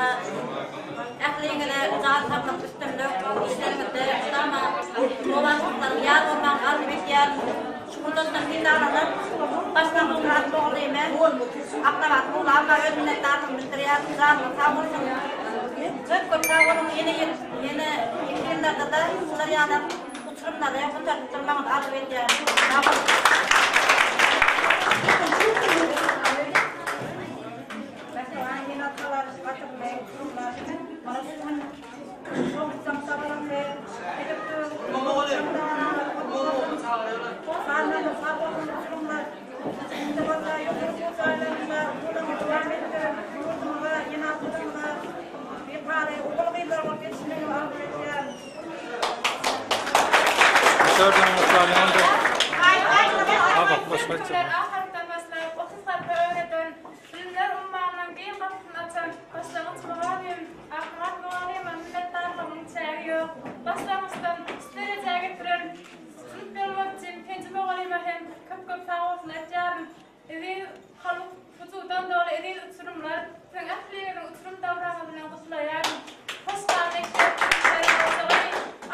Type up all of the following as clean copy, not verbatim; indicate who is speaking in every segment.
Speaker 1: Mydama ähliňize jan saglyk, üstünlik, işleriňizde mydama rowaçlyklaryň ýar bolmagyny arzuw edýärin. Şu pursatdan peýdalanyp, başlangyç klas mugallymy Aknabat Gulamowa öz minnetdarlygymy bildirýärin. Janyňyz sag bolsun! Köp köp sag boluň! Ýene ýene ýene ýyllarda-da şular ýaly uçurymlary göterip durmagyňyzy arzuw edýärin. Sag boluň!
Speaker 2: Mähriban ene-atalar, gadyrly uçurymlar! Mana şu gün Şowsuzam dabarasy edip Sanyňyz sag bolsun uçurymlar! Indi bolsa ýokary okuw jaýlarynda okuwlaryňyzy dowam etdirip, ýurdumyza, ene-atalarymyza wepaly ogul-gyzlar bolup ýetişmegiňizi arzuw edýärin.
Speaker 3: Bilimler ummanynyň giň gapysyny açan başlangyç mugallym Akmyrat mugallyma minnetdarlygymyň çägi ýok. Başlangyçdan şu derejä getiren synp ýolbaşçym Penji mugallyma hem köp-köp sagbolsun aýtýaryn. Eziz halyp hyjuwdan doly eziz uçurymlar, siziň ähliňiziň uçurym dabraňyz bilen gutlaýaryn. Hoş gal mekdep, bilimleriň ojagy,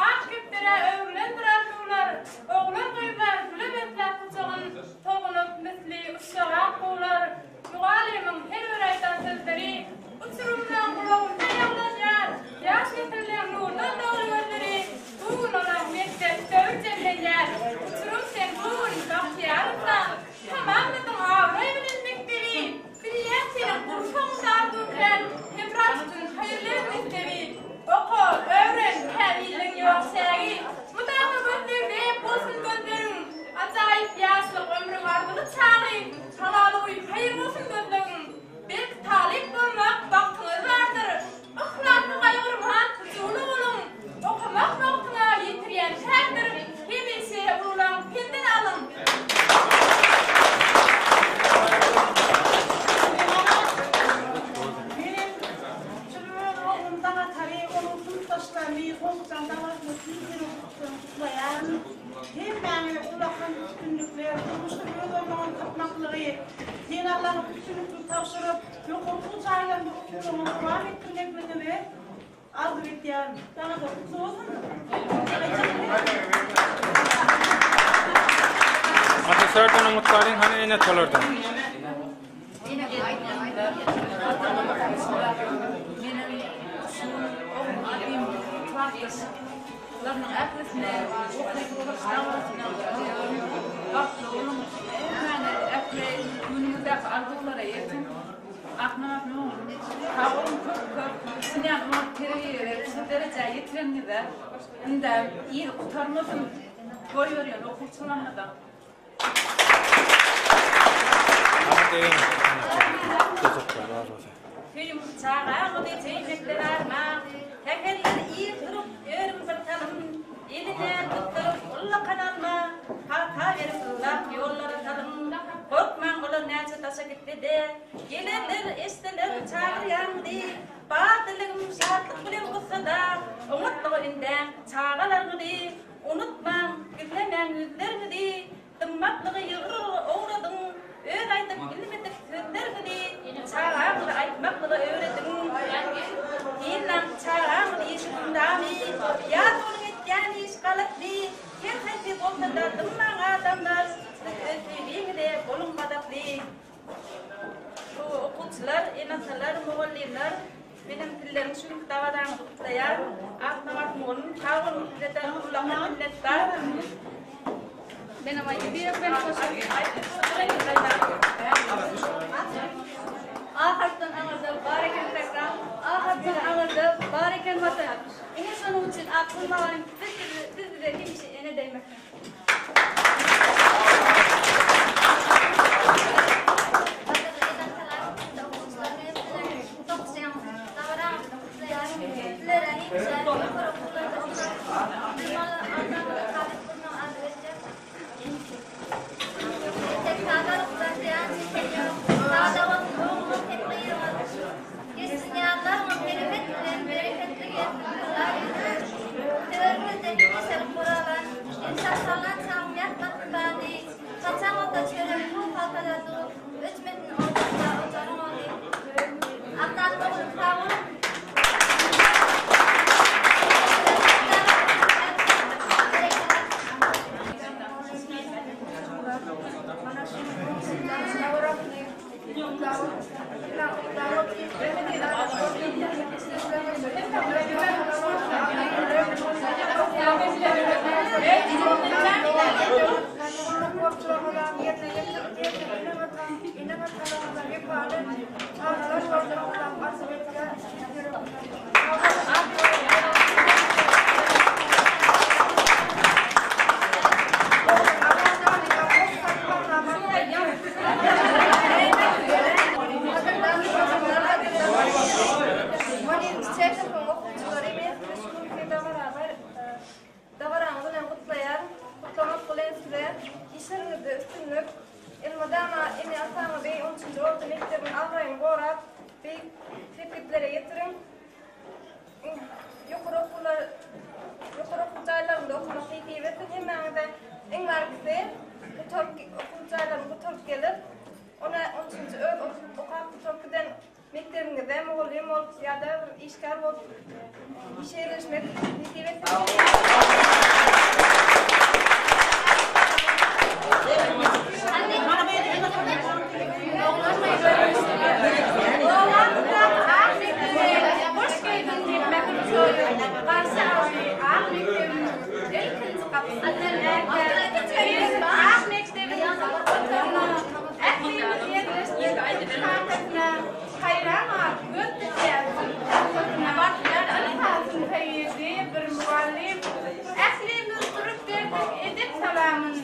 Speaker 3: ak kepderä öwrülendir arzuwlar, oglan-gyzlar güle besläp gujagyn, Tolgunyp misli uçjagak guwlar, Mugallymyň her bir aýdan sözleri Uçurymlaň gulagynda ýaňlanýar. Ýaş nesilleň nurdan doly gözleri Bu gün olaň mekdep döwür jemlenýär. Uçurym sen bu gün bagtyýar ynsan, Tamamladyň abraý bilen mekdebi. Bilýän seniň gursagyňda arzuw kän, Hemra tutun haýyrly mekdebi. Oka, öwren, kämilligiň ýok çägi, Mydama gözlegde bolsun gözleriň. Ajaýyp ýaşlyk ömrüň arzyly çagy, Halal uý, haýyr bolsun gözlegiň. Belki talyp bolmak bagtyňyz bardyr, Yhlasy gaýgyrman hyjuwly boluň. Okamak bagtyňa ýetirýän kärdir, Hemişe ululaň pendini alyň.
Speaker 2: Menem şu öz oglum Daňatary, onuň synpdaşlaryny Gowuşan dabarasyny tüýs ýürekden gutlaýaryn. Hemmäňe ullakan üstünlikler, durmuşda öz ornuňyzy tapmaklygy, synaglaryňyzy üstünlikli tabşyryp, ýokary okuw jaýlarynda okuwlaryňyzy dowam etdirmekligiňizi arzuw edýärin. Daňatar gutly bolsun!
Speaker 4: Professordan umytlaryň hany ene-atalardan.
Speaker 5: Larynyň ählisine okyjy boluş dabarasyna bagtly boluň. Hemmäňiz ähli göwnüňizdäki arzuwlara ýetiň. Akmyrat oglum, sag boluň köp köp. Şunýaly oňat terbiýe berip şu derejä ýetireniňize. Indem yzy gutarmasyn goýberýän okuwçylaryňyzyň.
Speaker 1: Söýüň çagaňyzy söýmekde armaň, Säherler ir turup, örüň bir salym, Eline tutduryp ullakan alma, Pata berip uzak ýollara salyň. Gorkmaň olar näçe daşa gitse-de, Gelerler, eşdeler çagyrýanyňyzy. Bar dilegim şatlyk bilen gussada, Oňatlyga ündäň çagalarňyzy. Unutmaň, gizlemäň ýüzleriňizi, Dymmaklygy ýygrylygy owradyň, Öz aýdyp bilmedik sözleriňizi Çagaňyza aýtmaklyga öwrediň. Synlaň, çagaňyz işi gundamy, Ýa-da onuň etýän işi galatmy, Her haýsy bolsa-da dymmaň adamlar, Siz öz söýgiňize boluň gazaply. Bu okuwçylar, ene-atalar, mugallymlar menem sizleriň şu günki dabaraňyzy gutlaýar. Aknabat mugallym sag boluň size-de ullakan minnetdar.
Speaker 5: Menem aýdyp ýörün goşgy.
Speaker 6: A harpdan aňyrda bar eken sähra, A harpdan aňyrda bar eken Watan. Ine şonuň üçin Akgül mugallym siz siz bize hemişe ene deýmekden.
Speaker 7: Gadyrly ene-atalar hem-de okuwçylar men sizleriň topuşýan dabaraňyzy gutlaýaryn. Sizlere hemişe ýokary okuwlarda okap, bilim almagyňyzy, talyp bolmagy arzuw edýärin. Entek sadalyk bilen zyýan çeken ýok. Sada bolsun ogluňyz hem gyzyňyz. Geçsin ýazlaryňyz hereket bilen bereketli gelsin Hudaý. Töweregiňizde hemişelik guralan, ençak sallançagyň ýatmasyn bady, Saçagyňyzda çörek suw haltada durup, öçmesin ojakda ojaryň ody. Aknazar oglum sag boluň. Dabaraňyz bilen gutlaýaryn. Gutlamak bilen size işleriňizde üstünlik, elmydama ene-ataňyzy on üçünji orta mekdebiň abraýyny gorap, beýik sepgitlere ýetiriň. Ýokary okuwlar, ýokary okuw jaýlarynda okamak nesip etsin hemmäňize. Iň barkysy gutaryp, okuw jaýlaryny gutaryp gelip, ona on üçünji öz okap gutaryp giden Mekdebiňizde mugallym bolup ýa-da bir işgär bolup işe ýerleşmek nesip etsin.
Speaker 3: Ählimiz ýerleşdik kakasyna, Haýran galyp göz dikýärsiň ortasyna. Ylhasyn söýýdi bir mugallym, Ählimiz durup berdik edep salamyn.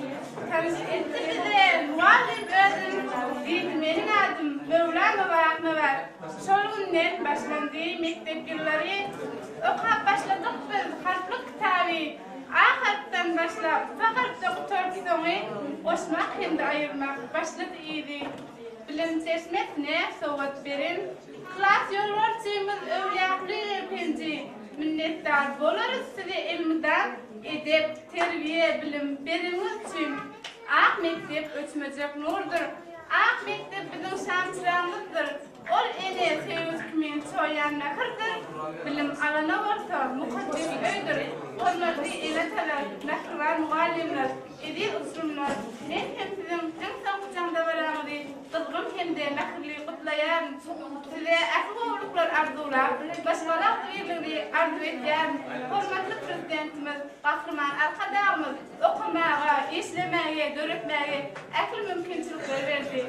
Speaker 3: Tanyş etdi bize mugallym özün, Diýdi meniň adym Möwlamowa Aknabat. Şol günden başlandy mekdep ýyllary, Okap başladyk biz harplyk kitaby. A harpdan başlap, P harpda gutardy soňy, Goşmak hem-de aýyrmak başlady yzy. Bilim çeşmesine sowat beren klas ýolbaşçymyz Öwlýakuly Ependi, minnetdar bolarys size elmydam edep, terbiýe, bilim bereniňiz üçin. Ak mekdep öçmejek nurdur. Ak mekdep biziň şamçyragymyzdyr. Ol ene söýgüsi kimin çoýýan mähirdir, bilim alana bolsa mukaddes öýdür. Hormatly ene-atalar, mähriban mugallymlar, eziz uçurymlar, men hem siziň iň soňky jaň dabaraňyzy gyzgyn hem-de mähirli gutlaýaryn. Size ähli gowulyklar arzuwlap, maşgala agzybirligini arzuw edýärin. Hormatly Prezidentimiz Gahryman Arkadagymyz okamaga, işlemäge, döretmäge ähli mümkinçilikleri berdi.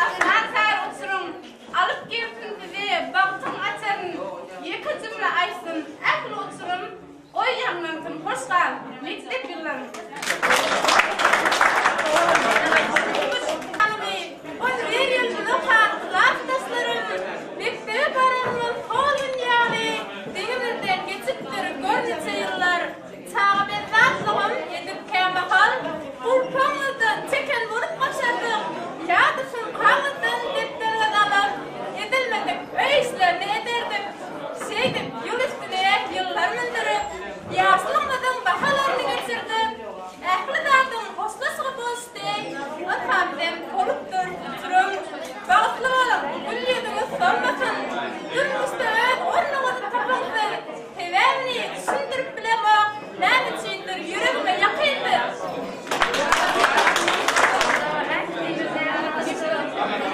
Speaker 3: Asman sary uçuryň, Alyp gelsin sizi bagtyň açaryn, Ýeke jümle aýtsyn ähli uçurym, Goý ýaňlansyn hoş gal, mekdep ýyllaryň. On bir ýyl biz okan klasdaşlarym, Mekdebe baranymyz hol gün ýaly, Deňimizden geçipdir gör niçe ýyllar. Çaga bezzatlygyň edip kämahal, Gulpaňyzdan çeken bolup gaçardyk, Ýa-da sumkaňyzdan depderiňizi alyp, Edilmedik öý işlerini ederdik. Şeýdip, ýyl üstüne ýyllar mündürip, Ýaşlygymyzyň bahalaryny geçirdik. Ähli zadyň hoşlaşygy boluşdy, Ynha bizem bolupdyr uçurym. Bagtly boluň, gül ýüzüňiz solmasyn, Durmuşda öz ornuňyzy tapyň siz. Sebäbini düşündirip bilemok, näme üçindir ýüregime ýakyndy.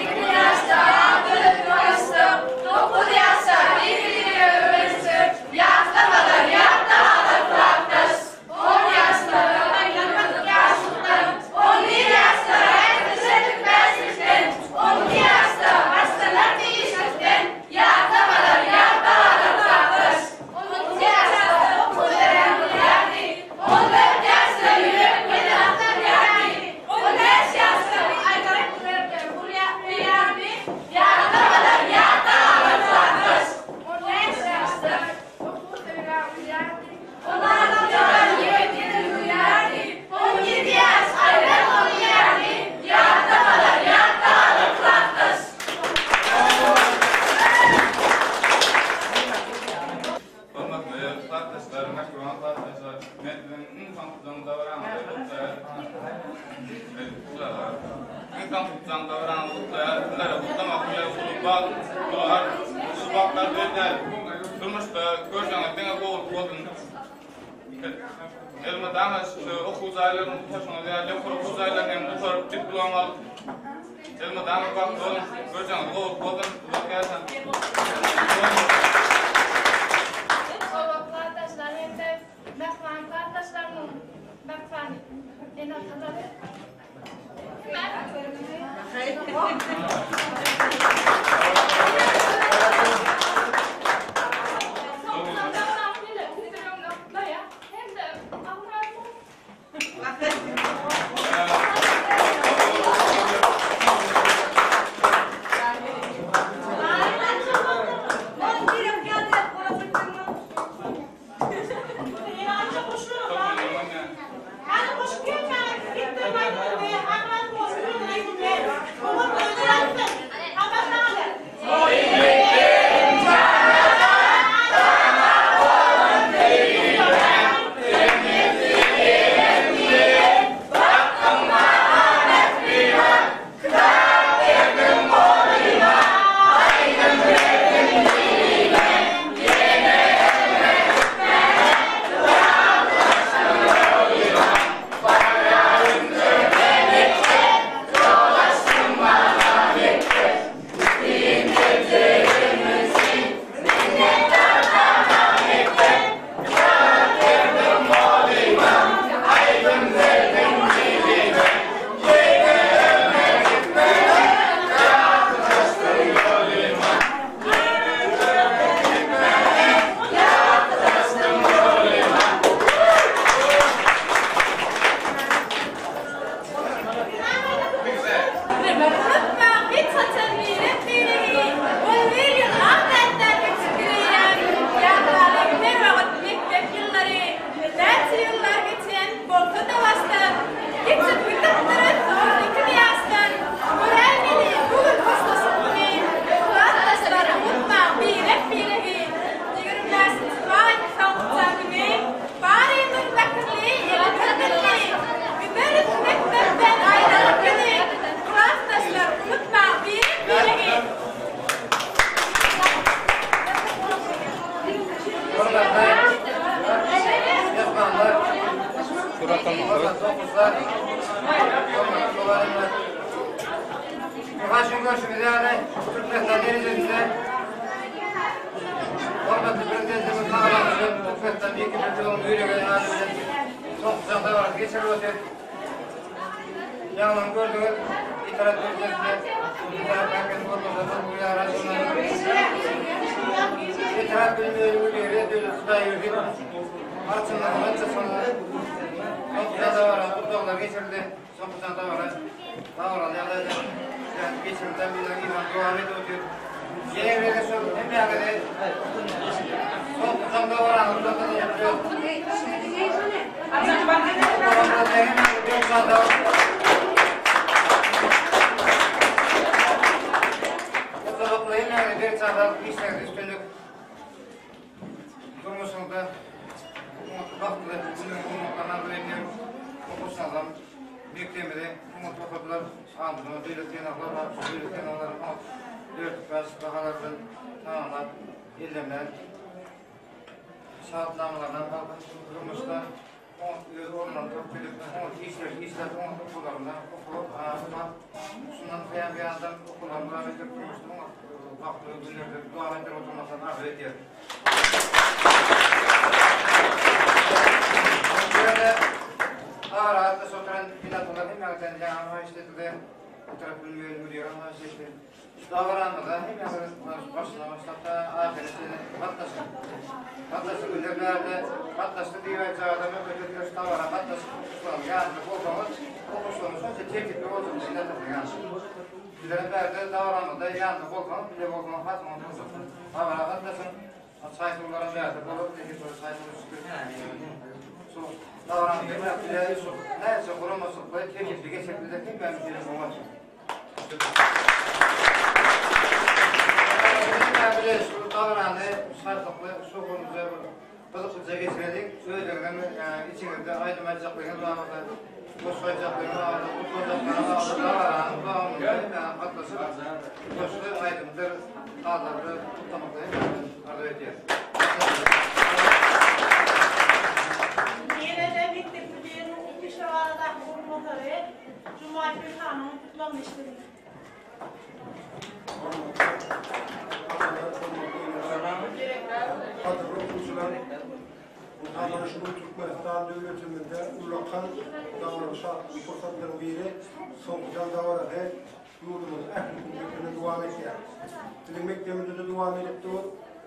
Speaker 8: Iki ýaşda dönüp gaçdyk, dokuz ýaşda bir-birine öwrenişdik, ýatlamalar ýatda galar klasdaş. On ýaşda aýlanmadyk ýaşlykdan, on bir ýaşda bäsleşerdik bäşlikden, on iki ýaşda başlanardy işlikden, Ýatlamalar ýatda galar klasdaş. On üç ýaşda okuw beren bolýardy. On dört ýaşda ýürek meni agtarýardy. On bäş ýaşda aýdaryp urýardy. Ýatlamalar ýatda galar klasdaş. On bäş ýaşda okuw söýgä urýardy. On alty ýaşda ýürek meni duýýardy. On ýedi ýaş aýran bolýardy. Ýatlamalar ýatda galar klasdaş.
Speaker 9: Hormatly klasdaşlar, mähriban klasdaşlar, men siziň iň soňky jaň dabaraňyzy gutlaýaryn. Iň soňky jaň dabaraňyzy gutlaýaryn. Sizlere gutlamak bilen uly bagt, bular uly bagtlar berýär. Durmuşda görseňiz diňe gowulyk bolsun. Elmydama okuw jaýlaryny gutarşyňyz ýaly, ýokary okuw jaýlaryny hem gutaryp, diplom alyp. Elmydama bagtly boluň, görjegiňiz gowulyk bolsun, uzak ýaşaň!
Speaker 3: Oba klasdaşlary hem-de mähriban klasdaşlarymyň mähriban ene-atalary. Unutmaň hiç haçan birek-biregi, On bir ýyl ak ätläp geçip gireýän, Ýatlalyň her wagt mekdep ýyllary, Näçe ýyllar geçen bolsa-da başdan, Geçip gidipdiris 12 ýaşdan, Göräýmeli bu gün hoşlaşyk güni, Klasdaşlar unutmaň birek-biregi, Ýigrimi bäşinji maý soňky jaň güni, Barymyz mähirli, elimiz dilli, Gideris mekdepden aýralyk güni, Klasdaşlar unutmaň birek-biregi.
Speaker 10: Hormatly myhmanlar, hormatly okuwçylar, hormatly mugallymlar! Ýuwaşyň görşümiz ýaly, Türkmenistan derejesinde Hormatly Prezidentimiz tagallasy bilen Türkmenistan Beýik Ýüpek ýolunyň ýüregi ady bilen soňky jaň dabarasy geçirilip otyr. Ýaňyny gördüňiz, Bitarap Prezidentine Bitarap häkimiýeti bolmasa bolmaýar Bitarap bilim öýüniň müdiri Döwlet Hudaýberdiýew arçynlaryň gatnaşmagynda soňky jaň dabarasy gutlaglar geçirildi. Soňky jaň dabara dabaraly ýagdaýda geçirildi. Biziň yzymyz dowam edip otyr. Ýene bir gezek şol hemmäňizi soňky jaň dabaranyň Durmuşyňda oňat bagtly günleriň bolmagyny arzuw edýän okuwçylarym mekdebimizi oňat okadylar. Alnynda döwlet synaglar bar. Şu döwlet synaglaryny oňat dörtlük-bäşlik bahalar bilen tamamlap, ellerine şahadatnamalaryny alyp, durmuşda oňat öz orunlaryny tapyp bilip, oňat işleri işläp, oňat okuwlarynda okup, okap, şundan buýan buýandan okuwlaryny dowam etdirip, durmuşda oňat bagtly günlerde dowam etdirip oturmaklaryny arzuw edýärin. Bu ýerde ara gatnaşyp oturan ilatymyza hemmäňizden ýaňy haýyşt edildi. Bu tarap bilmeýän müdirem haýyş etdi. Şu dabaramyza hemmäňiz başyndan başlap ta ahyryna çenli gatnaşyň. Gatnaşyp biler bärde gatnaşdy diýip aýtjak adamym öte şu dabara gatnaşyp okuwçylaryň ýanynda bolsaňyz okuwçylaryň şonça tertipli boljagyny ilatymyzyň ýanynda. Sizleriň bärde dabaramyzda ýanynda bolsaňyz bile bolsaňyz has oňat boljak. Dabara gatnaşyň. Çaý suwlaram bärde bolar, diýip, şol çaý suwy içip Şu dabarany hemmämiz bile şu näçe guramaçylykly, tertipli geçirip bilsek hemmämiz bilen oňat. Hemmämiz bile şu dabarany şatlykly, şowhunlyja bir gyzyklyja geçirelik. Özüňizem içiňizde aýdym aýtjaklaryňyz bar bolsa, goşgy aýtjaklaryňyz bar bolsa, gutlajaklaryňyz bar bolsa, dabaranyň dowamynda hemmämiz gatnaşyp, goşgy, aýdymdyr, sazlary gutlamaklygy hemmämiz arzuw edýäris.
Speaker 2: Ýene-de mekdep müdiriniň okuw işleri baradaky orunbasary Jumaýew Ilhanyň gutlagyny eşideliň.
Speaker 11: Gadyrly okuwçylar, Muhammet şu gün Türkmenistan döwletimizde ullakan dabaraly şatlykly pursatlaryň biri Soňky jaň dabarasy ýurdumyzyň ähli künjeklerinde dowam edýär. Biziň mekdebimizde-de dowam edip dur.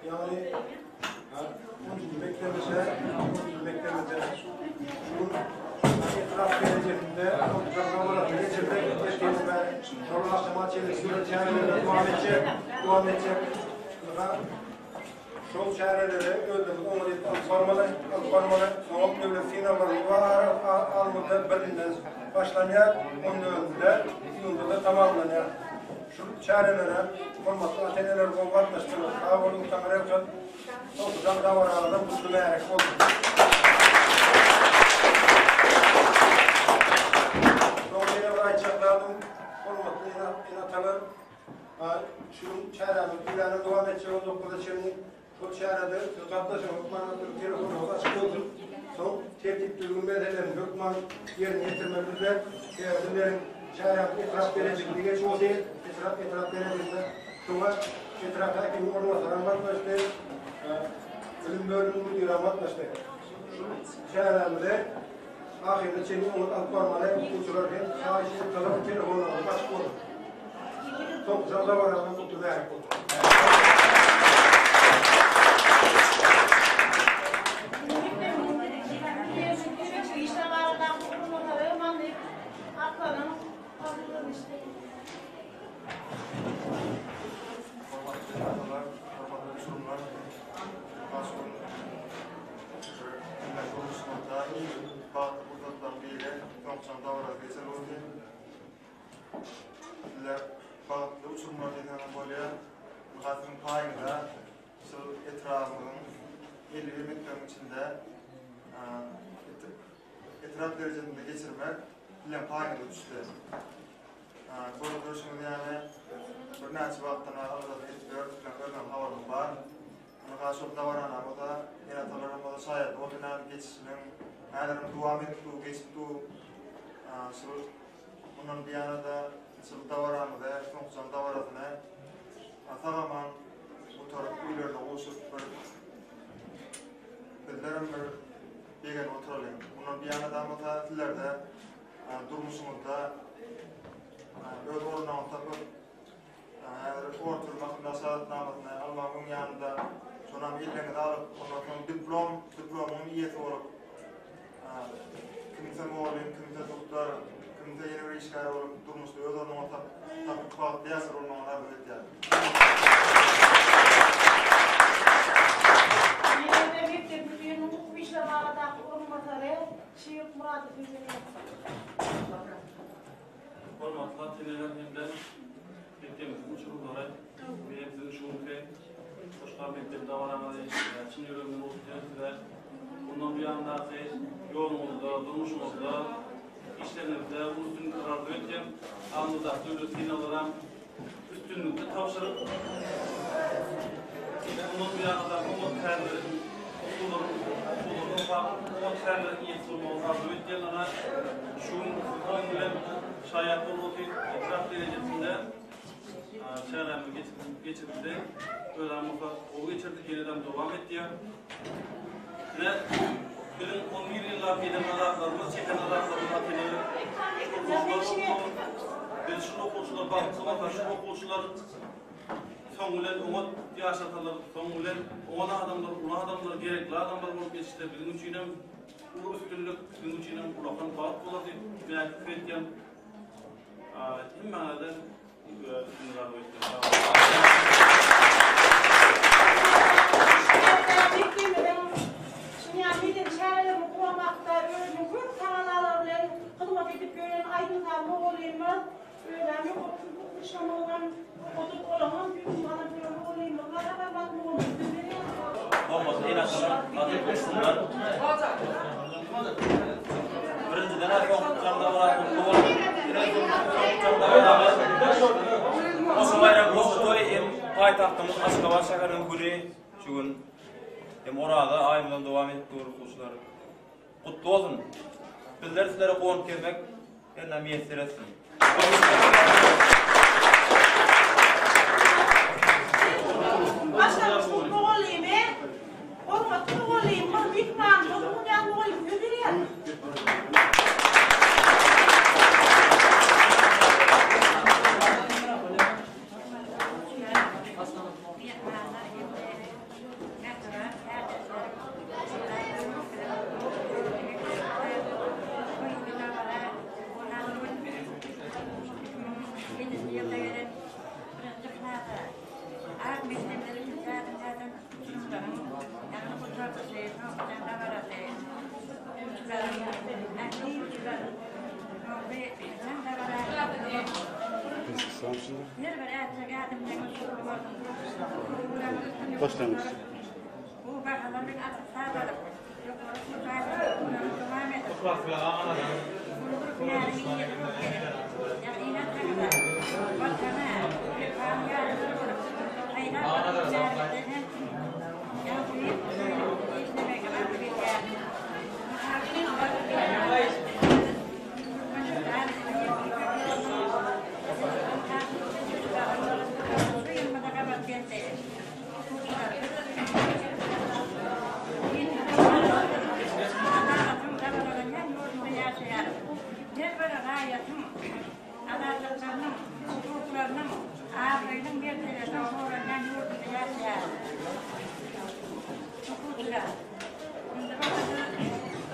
Speaker 11: Ýagny onunjy mekdebimizde, onunjy mekdebimizde şu gün etrap derejesinde soňky jaň dabarasyny geçirdik. Ertir we şol agşama çenli şu çäreler dowam etjek, dowam etjek. Şol çäreleri özümiz oňat edip alyp barmaly, alyp barmaly. Soňam döwlet synaglarymyz bar alnymyzda birinden başlanýar, on dördünde iýunda-da tamamlanýar. Şu çärelere hormatly ata-eneler gowy gatnaşdylar. Sag boluň, Taňryýalkasyn. Soňky dabaraňyzam gutly bärek bolsun. Soň ýene bir aýtjak zadym, hormatly ene-atalar, Şu gün çärämiz öýlänem dowam etjek on dokuza çenli. Şol çärede siz gatnaşyň hökman telefonyňyz açyk bolsun. Soň tertip-düzgün meselelerini hökman ýerine ýetirmeli bizler. Sebäbi bizleriň çärämiz etrap derejesinde geçip otyr. Etrap etrap derejesinde. Şoňa etrap häkiminiň orunbasaram gatnaşdy. Bilim bölüminiň müdirem gatnaşdy. Şu çärämize Ahyryna çenli oňat alyp barmaly okuwçylar hem haýyş edip talap telefonlaryňyz açyk bolsun. Soňky jaň dabaraňyz gutly bärek bolsun.
Speaker 12: Hormatly ene-atalar, hormatly uçurymlar, Hünär durmuşymyzda iň bagtly pursatlaryň biri soňçaň dabarasy geçen boldy. Sizler bagtly uçurymlar diýseňem bolýar. Ynha siziň paýyňyza şol etrabymyzyň 51 mekdebiň içinde etrap derejesinde geçirmek bilen paýyňyza düşdi. Görüp durşuňyz ýaly birnäçe wagtdan aladasyny edip ýörüs bilen özüňem habaryňyz bar. Ynha şol dabaranamyza ene-atalarymyz şaýat boldy näme geçişiniň häzirem dowam edip dur geçip dur. Şul mundan buýana-da şul dabaramyzy soňkujaň dabarasyny sag-aman gutaryp öýlerine gowşuryp bir bizlerem bir begenip oturalyň. Mundan buýana-da bolsa sizlerde durmuşyňyzda öz ornuňyzy tapyp Häzir orta maksatly şahadatnamasyny almagyň öň ýanynda şonam elleňize alyp, ondan soň diplom, diplomyň eýesi bolup, kimse mugallym, kimse duktar, kimse ýene bir işgär bolup, durmuşda öz ornuňy tapyp, bagtly ýaşar bolmagyňyzy arzuw edýärin.
Speaker 2: Ýene-de mekdep müdiriniň okuw işleri baradaky orunbasary Şir Myradow söz berýär.
Speaker 4: Hormatly ata-eneler hem-de mekdebimiziň uçurymlary, men hem siziň şu günki Hoşgal mekdep dabaraňyzy çyn ýüregimden gutlaýan size. Mundan buýandaky ýoluňyzda, durmuşyňyzda, işleriňizde uly üstünlikler arzuw edýän. Alnyňyzdaky döwlet synaglaram üstünlikli tabşyryp, mundan buýana-da oňat kärleriň, okuwlaryň, okuwlaryny okap, oňat kärleriň eýesi bolmagyňyzy arzuw edýän. Ana, şu gün siziň bilen şaýat bolup otyr, etrap derejesinde çärämiz geçirildi. Özem bolsa gowy geçirdik, ýene-de dowam etýär. Ine, biziň 11 ýyllap eden azaplarymyz, çeken azaplarymyz ata-eneler şu okuwçylar bolsun. Biz şu okuwçylar bagtly bolsa, şu okuwçylar soň bilen oňat ýaşasalar, soň bilen oňat adamlar, uly adamlar, gerekli adamlar bolup ýetişse, biziň üçin hem uly üstünlik, biziň üçin hem ulakan bagt bolar diýip, men pikir edýän. Hemmäňizden üstünlik arzuw etýän. Sag
Speaker 13: Hormatly ene-atalar, gadyrly goşunlar! Birinjiden-ä soňky dabarasy gutly bolsun. Goşa baýram, goşa toý hem paýtagtymyz Aşgabat şäheriniň güni şu gün hem Oraza aýymyzam dowam edip dur okuwçylar. Gutly bolsun. Bizler sizlere guwanyp gezmek hernä miýesser etsin.
Speaker 1: ýerde gelen birinji klasa ak mekdepleri täzeden-täzeden uçurymlaryň ýagny gutardyşy, soňky dabarasy, okuwçylaryň ähli soňky jaň dabarasy Her bir ätjek ädimleňiz şowly bolsun. Okuwlaryňyz üstünlikli gutaryp, gowy bahalar bilen attestat alyp, ýokary okuw jaýlarynda okuwlaryňyzy dowam edip, uly bir hünäriň eýesi bolup gelip, ýagny ene-ataňyza, Watana wepaly ýaşlar bolup, saýlap alan hünäriňizde hem ýagny uýup, işlemegi arzuw edýärin. Mysal üçin, Türkmenistan Beýik Ýüpek ýolunyň şu ýylymyza gabat geldi. Okuwçylar, biz adalatyň dabaralanýan ýurdunda ýaşaýarys. Her bir raýatyň azatlyklarynyň, hukuklarynyň, abraýynyň mertebesiniň goralýan ýurdunda ýaşaýarys. Okuwçylar, indi bolsa siz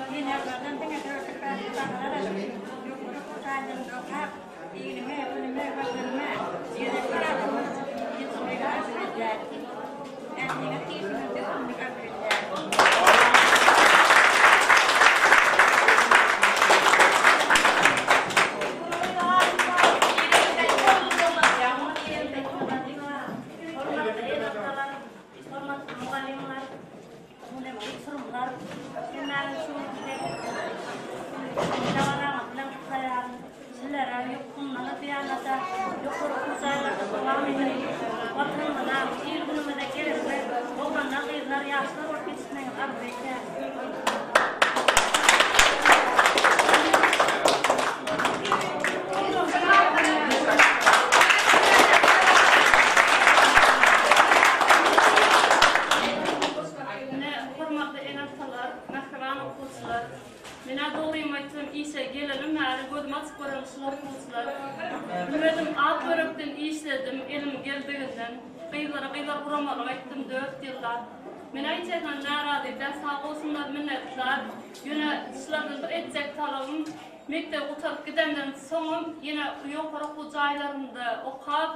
Speaker 1: synaglardan diňe dörtlük bäşlik bahalar alyp, ýokary okuw jaýlarynda okap, ilime, günüme, Watanyma gerekli adam bolup ýetişmegi arzuw edýärin. Ähliňiziň işiňizde üstünlik arzuw edýärin.
Speaker 14: Hormatly mugallymlar, mugallymy uçurymlar, hemmäňizi şu günki dabaraňyz bilen gutlaýaryn. Sizlere mundan buýana-da ýokary okuw jaýlarda dowam edip, Watanymyza, il-günümize gerekli oglanlar, gyzlar, ýaşlar bolup ýetişmegiňizi arzuw edýärin.
Speaker 3: Ine, hormatly ene-atalar, mähriban okuwçylar! Men-ä dogrymy aýtsam, işe gelelim bäri gözüm açyp gören şul okuwçylar. Bilmedim, ak ýürekden işledim, elim geldiginden. Gyzlara gyzlar guramalyk etdim dört ýyllap. Men-ä hiç ýerden närazy däl, sag bolsunlar, minnetdar. Ýöne şulardan bir etjek talabym, mekdebi gutaryp gidenden soňam ýene ýokary okuw jaýlarynda okap,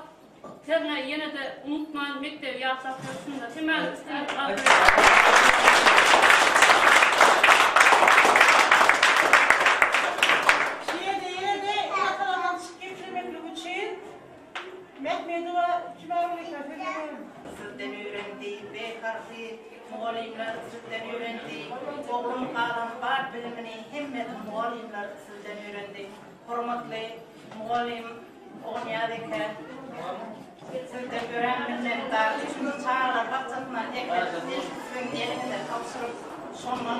Speaker 3: Hernä ýene-de unutman mekdebi ýatlap ýörsün-de. Hemmäňiz üstünlik arzuw edýän.
Speaker 2: Şu ýerde ýene-de ene-atalardan çykyp getirmeklik üçin Mehmedowa Jumagülika söz berýärin.
Speaker 15: Sizden öwrendi B harpy, Mugallymlar sizden öwrendi. Oglum galan bar bilimini hemmesini mugallymlar sizden öwrendi. Hormatly mugallym Ogulnyýaz eke, sizden örän minnetdar. Üçümiz çagalar bakjasyndan ekelik siziň eliňize tabşyryp, şondan.